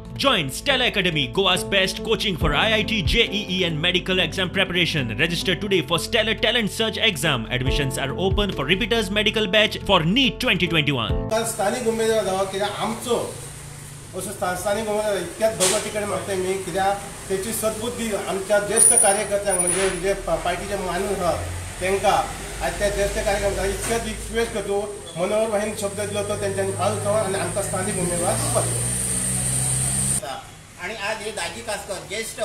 Join Stella Academy, Goa's best coaching for IIT, JEE and medical exam preparation. Register today for Stellar Talent Search exam. Admissions are open for repeaters medical batch for NEET 2021. स्थानिक उमेदवार जावं कित्याक आमचो असो स्थानिक उमेदवार इतक्याच भगवती कडेन मागता मी कित्याक तेची सद्बुद्धी आमच्या ज्येश्ठ कार्यकर्त्यांक म्हणजे जे पार्टीचे माणूस आहा तांकां आनी त्या ज्येश्ठ कार्यकर्त्यांक इतक्याच रिक्वेस्ट करतो मनोहर भाईन शब्द दिलो तो तेंच्यांनी पाळचो आनी आमकां स्थानिक उमेदवार दिवपाचो. आणि आज हे दाजी कासकर ज्येष्ठ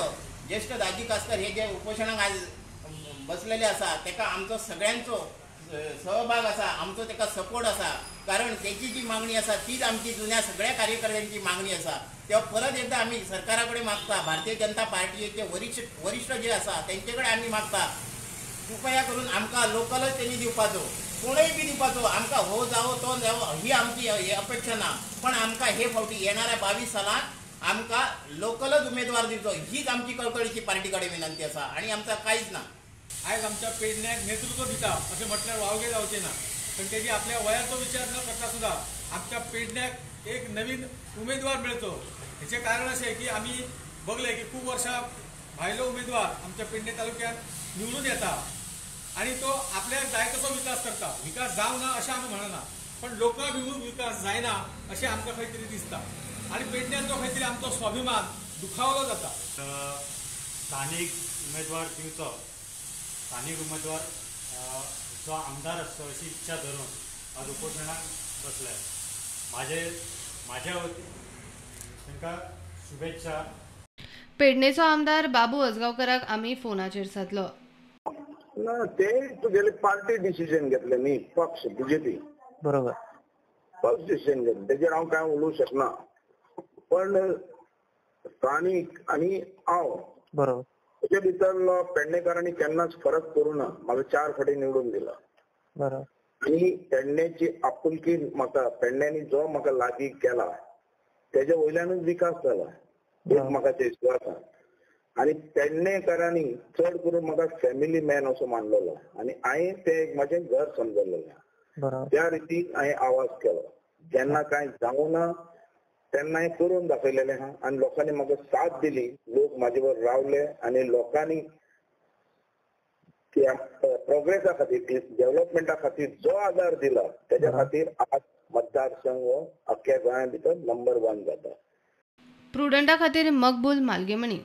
ज्येष्ठ दाजी कासकर हे जे उपोशणाक आज बसलेले आसा तेका आमचो सगळ्यांचो सहभाग आसा, आमचो तेका सपोर्ट आसा, कारण तेची जी मागणी आसा तीच आमची जुन्या सगळ्या कार्यकर्त्यांची मागणी आसा. तेव्हा परत एकदा आमी सरकारा कडेन मागता, भारतीय जनता पार्टीचे वरिष्ठ वरिष्ठ जे आसा तेंचे कडेन आमी मागता कृपया करून आमकां लोकलच तेणी दिवपाचो, कोणूय बी दिवपाचो, आमकां हो जावो तो जावो ही आमची अपेक्षा ना, पण आमकां हे फावटी येणाऱ्या 22 सालांत आमकां लोकलच उमेदवार दिवचो हीच आमची कळकळीची पार्टी कडेन विनंती आसा आनी आमकां कांयच ना. आयज आमच्या पेडण्याक नेतृत्व दिता अशें म्हटल्यार वावगे जावचें ना, पण तेजी आपल्या वयाचो विचार न करता सुद्दां आमच्या पेडण्याक एक नवीन उमेदवार मेळचो हेचें कारण अशें की आमी बघले की खूब वर्सां भायलो उमेदवार आमच्या पेडणे तालुक्यांत निवडून येता आनी तो आपल्याक जाय तसो विकास करता. विकास जावना अशें आमी म्हणना, पण लोकाभिमुख विकास जायना अशें आमकां खंय तरी दिसता आनी पेडण्याचो खंय तरी आमचो स्वाभिमान दुखावलो जाता. स्थानीक उमेदवार दिवचो, स्थानीक उमेदवार जो आमदार आसचो अशी इच्छा धरून आज उपोशणाक बसले. म्हाज्या वतीन तांकां शुभेच्छा. पेडणेचो आमदार बाबू आजगांवकराक आमी फोनाचेर सादलो. ना ते तुगेले पार्टी डिसिजन घेतले न्ही, पक्ष बीजेपी बरोबर पक्ष डिसिजन घेतले, तेजेर हांव कांय उलोवंक शकना. पण स्थानीक आनी हांव बरोबर तेजे भितर पेडणेकारांनी केन्नाच फरक करूं ना. म्हाका 4 फावटी निवडून दिला बरोबर आनी पेडण्याची आपुलकी म्हाका, पेडण्यांनी जो म्हाका लागीं केला तेजे वयल्यानूच विकास जाला, एक म्हाका विश्वास आसा. आनी पेडणेकारांनी चड करून म्हाका फॅमिली मॅन असो मानलेलो आनी हांवें तें एक म्हाजें घर समजलेलें. त्या रितीन हांवें आवाज केलो. जेन्ना कांय जावं ना तेन्ना हांवें करून दाखयलेलें आहा आनी लोकांनी म्हाका साथ दिली, लोक म्हाजे बरोबर रावले आनी लोकांनी प्रोग्रेसा खातीर डेव्हलपमेंटा खातीर जो आदार दिला तेज्या खातीर आज मतदारसंघ अख्ख्या गोंया भितर नंबर 1 जाता. प्रुडंटा खातीर मकबूल मालगेमणी.